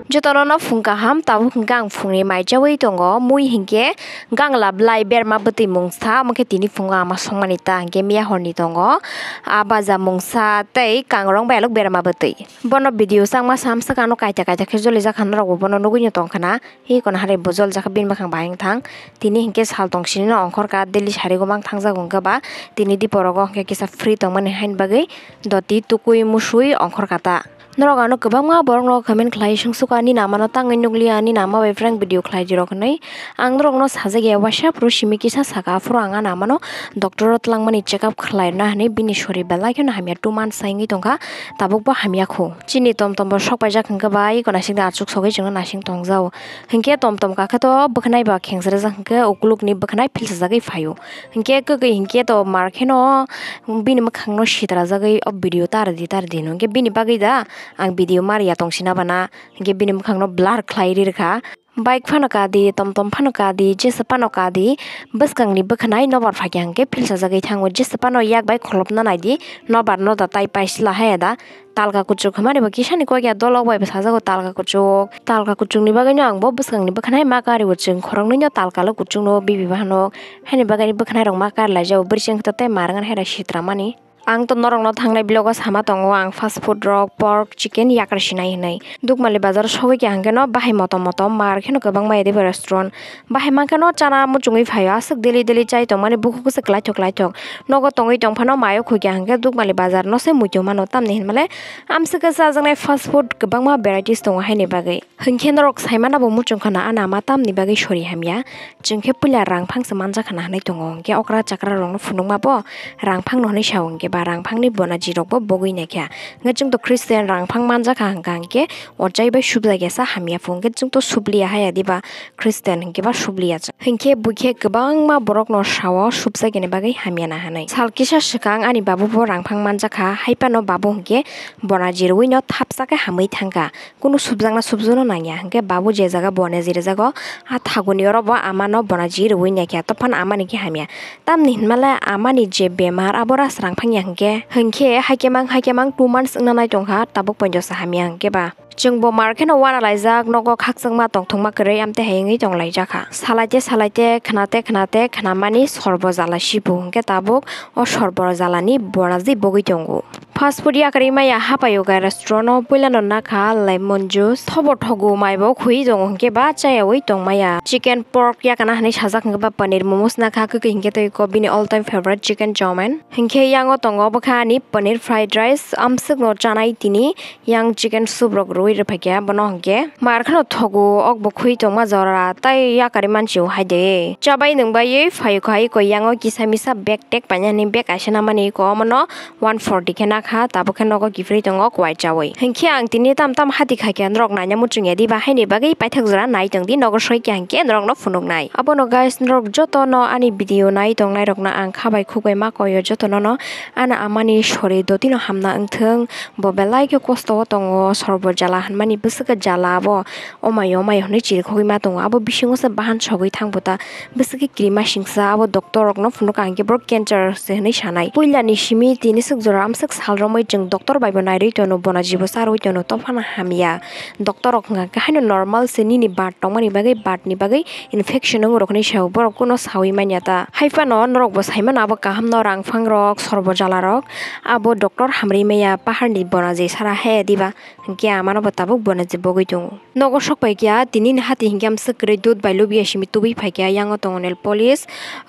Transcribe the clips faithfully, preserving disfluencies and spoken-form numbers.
Jotono no phung kaham, tabuk hwnkhe ang phungni mai chaui tongo, mui hinkhe gangla blai berma bwtwi mungsa, omo khe tini phungo ama songmani ta hinkhe miya horni tongo, a baja mungsa tei kangrong bai alok berma bwtwi. Bono video changma samswk ano kaita kaita khe jolijak kha, norokbo bono nugui no tongkha na. Hi kono harai bo joljak kha bini bwkhang bahai wng thang. Tini hinkhe sal tong sini no ongkhor kha, daily sari go mang thangjak wng kha ba. Tini dipor rogo hinkhe kisa free tongmani haini bagwi doti tukui musui ongkhor kha ta. Norok ano kwbangma borok no comment khlai swngsuka, "Ani nama no tangwi nukliya, ani nama bai prank video khlai di rok," hinwi. Ang norok no sajak ya, waisa phuru simi kisa saka, aphuru ang ani ama no doctor o twlangmani check up khlai rwna hinwi bini sori belai kheno hamya, two months sai wngwi tongkha, tabuk bo hamya khu. Chini tom tom bo sok paijak hinkhe bai ko naising da achuk sogwi chwngno naising tongjao. Hinkhe tom tom kakhe to bwkhnai ba khengsa rwjak hinkhe ukulukni bwkhnai philsajagwi phaio. Hinkhe kwkwi hinkhe to mar kheno bini mwkhangno sitrajagwi o video tar di tar di hino. Hinkhe bini bagwi da ang video mar ya tong sina bana. Hinkhe bini mwkhangno blur khlai ri rwkha. Bike phano ka di, tom tom phano ka di, jesa phano ka di, bwskangni bwkhanai nobar phaikha hinkhe philsajagwi thango. Jesa phano yak bai kholopna nai di, nobar no da tai paisla hai da. Talka kuchuk hwnmani bo kisani kok ya dolok bai bo sajago talka kuchuk. Talka kuchukni bagwino ang bo bwskangni bwkhanai ma kari bo chwng khoroknwino talka lo kuchukno bibi bahanok. Haini bagwini bwkhanai rok ma kari laijao bwrwi chwng khe tei ma rwngani hai da sitra mani. Ang to norokno thangnai vlog o sama tongo ang fast food rok, pork, chicken yakar sinai hinwi. Dukmali bazar sogwi kha hwnkhe no bahai motom motom mar kheno kwbangma ya diba restaurant. Bahai mankhe no chana muchungwi phaio, aswk daily daily chai tongmani bukhuk se klaithok klaithok. Nogo tongwi tongphano mayo khukya hwnkhe Dukmali bazar no se muitu mano, tamni hinmale amswk khe chajaknai fast food kwbangma varieties tongo haini bagwi. Hinkhe norok saimano bo muchung khana, ani ama tamni bagwi sori hamya. Chwng khe puila rangphang se manjakha na hinwi tongo, hinkhe okra chakra rokno phunukma bo rangphang no hinwi sao, hinkhe ba rangphangni bonaji rokbo bogwi naikha. Hinkhe chwng to Christian rangphang manjakha hwnkha hinkhe ochai bai subjakya sa hamya phu, hinkhe chwng to subliya haya diba Christian hinkhe ba subliya chwng. Hinkhe buikhe kwbangma borokno sao subjakya ni bagwi hamya na hinwi. Sal kisa swkang ani babu bo rangphang manjakha, haiphano babu hinkhe bonaji rwino thapsa khe hamwi thangkha. Kunu subjakna subjakno nangya, hinkhe babu je jaga bonaji rwjago, a thaguni oro bo amano bonaji rwui naikha, tophano amani khe hamya. Tamni hinmale amani je bemar, abo ras rangphang ya hinkhe, hinkhe haikhe mang, haikhe mang two months wngna nai tongkha, tabuk poito se hamya hinkhe ba. Chwng bo mar kheno uana laijak, nogo khakchangma tongthokma kwrwi amtwi hai wngwi tong laijakha. Salaite salaite, khnate khnate, khnamani sorbo jala sibu hinkhe tabuk o sorbo jalani bonaji bogwi tongo. Fast food yakarwi maya hapaio gai restaurant o, puilano nakha lemon juice, thobo thogo maibo khwi tongo hinkhe ba chayawi tongmaya. Chicken pork yakana hinwi sajak hinkhe ba paneer momos nakha, kwkwi hinkhe tei ko bini all time favorite chicken chowmein. Hinkhe yango tongo bwkha ani paneer fried rice, amswkno chanai tini yang chicken soup rok rwui rwphaikha bono hinkhe. Mar kheno thogo, okbo khwi tongma jora, tai yakarwi mansio haide. Chabai nwngbaiwi phaikha iko yango kisa misa bag tek painani bag kaisa namani iko omono one forty khe nakha, tabuk khe nogo kiphilwi tongo kwai chaui. Hinkhe ang tini tam tam hati khaikha norok naina muchungya diba, haini bagwi paithak jora nai tongdi, nogo soikha hinkhe norokno phunuknai. Abono guys, norok jotono ani video nai tongnairokno ang khabai khukbai ma koyo jotonono, ani amani sori dotino hamna wngthung, bo belai khe kosto o tongo, sorbo jala hinmani bwswk khe jala abo. Omayo, omayo hinwi chirikhogwi ma tongo. Abo bisingo se bahan sogwi thangbo ta. Bwswk khe kirima singsa abo doctor rokno phunukha hinkhe borok cancer se hinwi sanai. Puilani simi tini swk jora amswk sal romwi chwng doctor bai bo nairwi tono, bonajibo charwi tono, tophano hamya. Doctor rok hwnkha khe haino normal se nini birth tongmani bagwi, birth ni bagwi infection wng rok hinwi sao, borok kuno sawi manya ta. Haiphano norok bo saimano abo kaham no rangphang rok, sorbo jala rok, abo doctor hamri maya, paharni bonaji sara he diba. Hinkhe amano bo tabuk bono je bogwi tongo. Nogo sok pai kha, tini ni hati hinkhe amswk kwrwi dudh bai lubia simi tubui phai kha, yango tongo nail polish,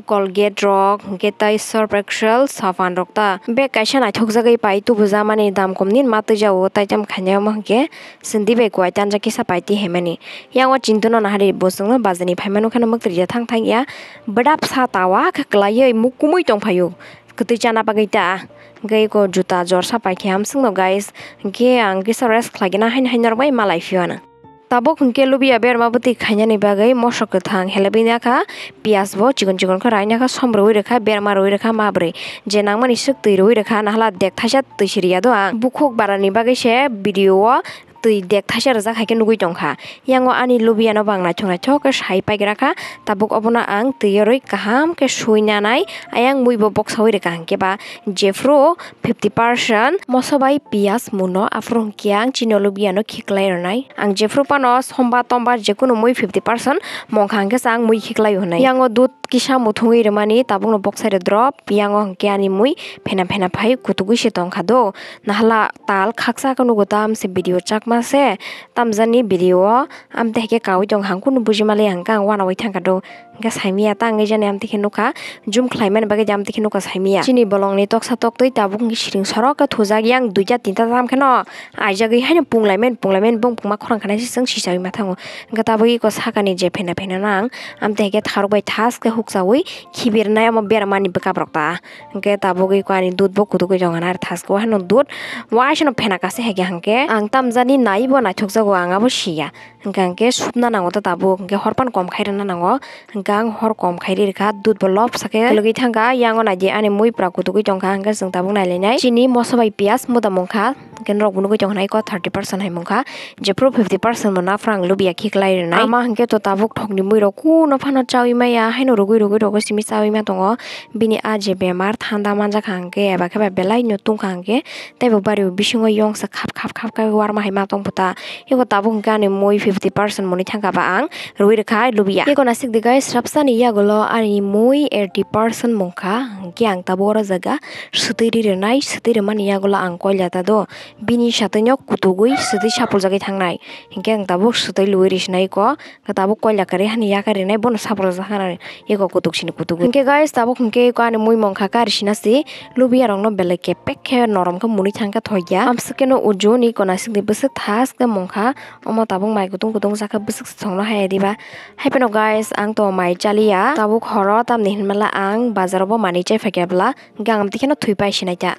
Colgate rok, hinkhe tei Surf Excel sapan rok ta. Bag kaisa naithok jagwi pai tubujamani, dam kom ni ma twijao, tai tam khainai omo hinkhe sindi bai kwai tanja kisa pai twi haimani. Yango chintu no nahari bo chwngno bazar ni phaimano kheno mwktwi ya thang thang ya, bwdap sa tawa khe kwlaiwi muk kumui tong phaio. Kwtwi chana bagwi ta. Hwnkhe eko juta jorsa paikhe hamswkno guys. Hwnkhe ang kisa rest khlaigena haino haino norok bai malai phiyano. Tabuk hwnkhe lubia berma bwtwi khainani bagwi mosok kwthang helebwi nakha, piyaj bo chikon chikon khe rai nakha, som rwui rwkha, berma rwui rwkha ma bwrwi. Je nangmani swk twi rwui rwkha, nahala dek thaisa twi siriya do ang. Bukhuk barani bagwi se video o twi dek thaisa rwjak hai khe nugwi tongkha. Yango ani lubiyano bo ang naithok naithok khe sai paigra kha. Tabuk obono ang twi yorwi kaham khe sui nanai. Ayang mui bo boksaui rwkha hwnkhe ba jephru fifty percent moso bai piyaj muno aphuru hwnkhe ang chini lubiyano khiklai rwnai. Ang jephru phano sombar tombar jekunu mui fifty percent mongkha hwnkhe sa ang mui khiklai hwnwi. Yango dud kisa muthungwi rwmani tabukno boksai rw drop. Yango hwnkhe ani mui phena phena phai kutugwi se tongkha do. Nahala tal khaksa khe nugo tam se video chakma se. Tamjani video o amtwi hai khe kaui tong hang kunu buji mali hang khe ang uanaui thangkha do. Hwnkhe saimaya ta wngwi jani amtwi khe nukha. Zoom khlaimani bagwi de amtwi khe nukha saimaya. Chini bolongni toksa toktwi tabuk hwnkhe siring sorok khe thujak yang duita tinta tam kheno aijagwi haino punglaimani punglaimani bong pungma khorang khanai se chwng sichaui ma thango. Hwnkhe tabuk iko sakani je phena phena nang amtwi hai khe tharok bai thas khe hukchaui khibirnai omo beramani bwkap rok ta. Hwnkhe tabuk iko ani dud bo kutuk oi tong hana thasko haino dud waisano phena kasi hai khe hwnkhe ang tamjani naibo naithok jago ang abo siya. Hwnkhe hwnkhe supna nango ta tabuk hwnkhe hor phano kom khai rwna nango. Hwnkhe ang hor kom khai ri rwkha dud bo lop sakhe logwi thangkha yango naidi ani mui pura kutuk oi tongkha hwnkhe chwng tabuk nailainai chini moso bai piyaj muda mungkha. Hwnkhe norok bo nugwi tongkha na iko thirty percent hai mungkha. Jephru fifty percent bo naphra ang lubiya khiklai rwnai. Ama hwnkhe to tabuk thokni muirok kuno phano chaui maya, haino rwgwi rwgwi rwgwi simi chaui ma tongo. Bini a je bemar thanda manjakha hwnkhe, eba khe ba belai no tungkha hwnkhe, teibo bari bo bisingo yongsa khap khap khap khe warma hai ma tong phuta. Eko tabuk hwnkhe ani mui fifty percent mwnwi thangkha ba ang rwi rwkha lubiya. Eko naisik di guys, swrapsani yagulo ani mui eighty percent mungkha, hwnkhe ang tabuk oro jaga swtwi ri rwnai, swtwi rwmani yagulo ang koila ta do. Bini satwino kutugwi swtwi sapuljagwi thangnai. Hinkhe ang tabuk swtwi lwi ri sinai ko. Khe tabuk koila kwrwi hani yakarwi rinai bono sapuljak hanani eko kutuk sini kutugwi. Hinkhe guys tabuk hinkhe eko ani mui mongkha kari sina si. Lubiya rokno belai kepek khe norom khe mwnwi thangkhe thoiya. Amswk khe no ujuni konaisingni bwswk thas khe mongkha. Omo tabuk mai kutung kutung jakha bwswk songno haya diba. Haiphano guys ang to mai chaliya. Tabuk horo tamni hinmala ang bazaro bo manwi chai phaikha bwla. Hinkhe ang amtwi kheno thwi pai sinai ta.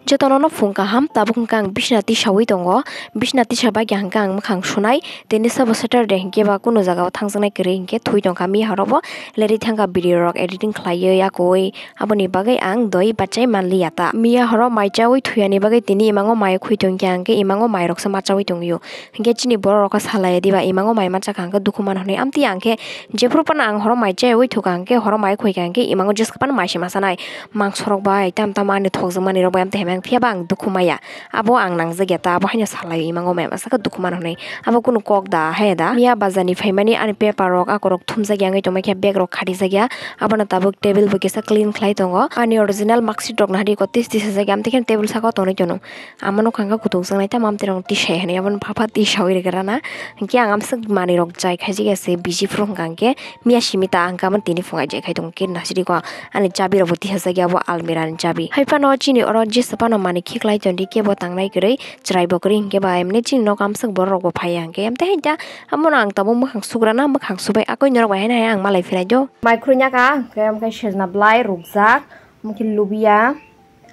Jotono no phung kaham, tabuk hwnkhe ang bisna tisaui tongo, bisna tisa bai khe hwnkhe ang mwkhang sunai, tini sabo Saturday hinkhe ba kunu jaga o thangjaknai kwrwi hinkhe thwi tongkha miya horo bo leri thangkha video rok editing khlaiwi akoi, aboni bagwi ang doi bachai manliya ta. Miya horo mai chaui thwiyani bagwi tini imango mai khwi tongkha hinkhe imango mai rokse ma chaui tongwio. Hinkhe chini borok rok khe salai diba, imango mai manchakha hinkhe dukhu mano hinwi. Amtwi ang khe jephuru phano ang horo mai chayui thukha hinkhe horo mai khoikha hinkhe imango jesaphano mai se machanai. Mangsorok bai tam tam ani thokjakmani rok bai amtwi hai phiya ba ang dukhu maya. Abo ang nangjakya ta, abo haino salai imango mai masa khe dukhu mano hinwi. Abo kunu kok da, hai da. Miya bazar ni phaimani ani paper rok, akorok thumjakya wngwi tongmai khe bag rok khatijakya. Abono tabuk table bo kisa clean khlai tongo. Ani original marksheet rok nahari ko tis tis sajak ya, amtwi khe table saka o tonwi tono. Amo nokha hwnkhe kutuk jaknai tamo amtwi rok tisai hinwi abono phapha tisaui rwgwrana. Hinkhe ang amswk manwi rok jai khaijak ya se bisi phuru hwnkha hinkhe miya simi ta ang khe amo tini phungai jai khai tongo khe nasiri ko ani chabi rok bo tisajak ya bo almirah ni chabi. Hai phano chini oro jesa phano manwi khiklai tongdi kebo tangnai kwrwi chwrai bo kwrwi hinkhe ba emni chini nogo amswk borok rok bo phaiya hinkhe emtwi hai ta. Abono ang tabuk mwkhang sugrana, mwkhang subai akoi norok bai haino hai ang malai phinai do. Mai khruina kha hinkhe, hinkhe sejna belai rukjak, hinkhe lubiya.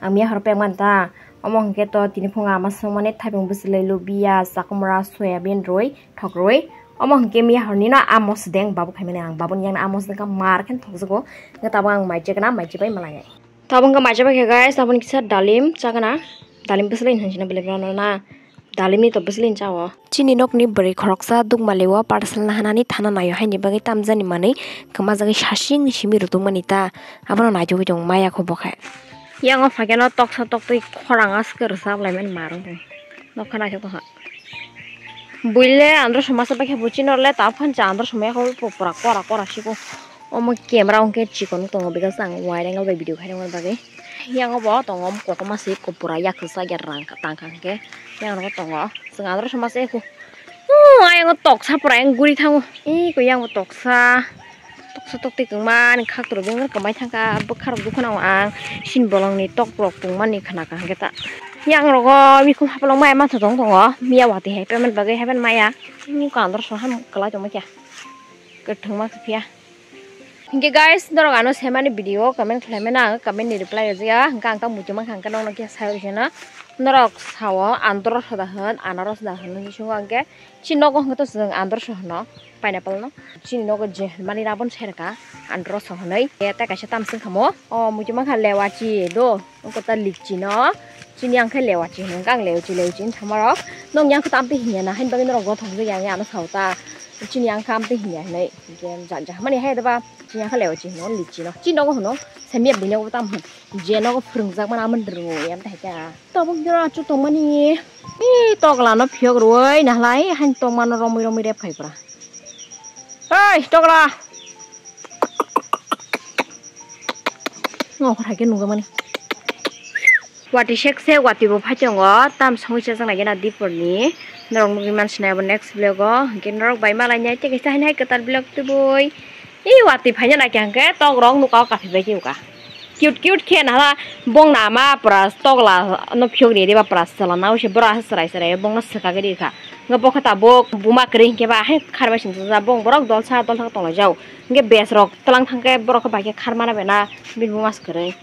Ang miya horo pek man ta. Omo hinkhe to tini phungo ama swngmani thaipung bwswlwi lubiya, chakumra, soyabin rwi, thok rwi. Omo hinkhe miya horni no amo sdeng babu khaimani ang. Babuni yang amo sdeng kha mar khe thokjago. Hinkhe tabuk ang mai chekna, mai chepai malai. Tabuk hinkhe mai chepai khe guys, tabukni kisa dalim chakna. Dalim bwswlwi hinwi sina belai belai no na. Dalimni to bwswlini chao. Chini nokni bwrwi khoroksa Dukmali o parcel nahanani thana naio haini bagwi tamjani manwi kwmajagwi sasingni simi rwtwkmani ta. Abono naitugwi tongo maya kho bo khe. Yango phaikhe no toksa toktwi khorang aske rwchap laimani marwk tong. Nokha naithok tongkha. Buile andro somasa baikhe bo chini role ta phancha andro somaya kho pura kora kora siko. Omo camera hwnkhe chikon tongo because ang wide angle bai video khaina bagwi. Yang bo tongo kotorma se kopor ya kwchak ya rang tang kha hwnkhe yang bo tongo. Chwng andro somasa eko. Umm, ayang toksa pura yang guri thango. Eko yang bo toksa. Toksa tokti kwmani khak rok beng kwmai thangkha. Bwkha rok dukha nango ang. Sin bolongni tok rok tongmani khna kha hwnkhe ta. Yang rogo mikhum hapalok maya mantha tong tongo. Miya watwi hai payment bagwi hai payment maya. Ni kandro soham kwlai tongma kya. Kwthwngma phiya. Hinkhe guys, norok ano semani video comment khlaimano ang comment ni reply rwjaya. Hinkhe ang ta muitu mankha hinkhe nokno kisa sai rwsano. Norok sao andro soda hwn, anaros da hwn hinwi swngo hinkhe. Chini nogo hinkhe to chwng andro so hwno, pineapple no. Chini nogo je hwnmani rabon sai rwkha andro so hwnwi. Tei kaisa tamswk khamo. O muitu mankha lewachi do. Wngkha ta lichi no. Chini ang khe lewachi hino, ang lewachi lewachi wng thangmarok. Nong yang khe tamtwi hinya na, hain bagwi norok gothok jagwi ang ano sao ta. Chini ang khe amtwi hinya hinwi, je ja-, jahamani hai daba, chini ang khe lewachi hino, lichi no. Chini nogo hino, semia bini nogo tam hino. Je nogo phwrwngjakmani amoni rwngo, yang tai kha. Tabuk jora chu tongmani. Ee, tokla no phiyok rwui nahlai, hain tongmano romwi romwi rep khai pura. Oi, tokla. Ngo khor hai khe nungjakmani. Wati sekse, wati bo phai tongo, tam songwi chajak nai gena dipor ni. Norok nugwi mansinai abo next vlog o. Hinkhe norok bai malai nai tei kaisa haino hai kwtal vlog tubui. Ee, wati phaina nai khe hinkhe tok rok nuka o kathi bai khe uka. Cute cute khe nala bong na ama pura tokla no phiyok ri riba pura chwla nao se bora se chwrai chwrai bong no swkagwi rikha. Hinkhe bo khe tabuk buma kwrwi hinkhe ba hai kharmai sing cha bong borok dolsa dolsa tonglaijao. Hinkhe bes rok twlang thangkhe borok khe bai khe kharmana bai na bini buma se kwrwi.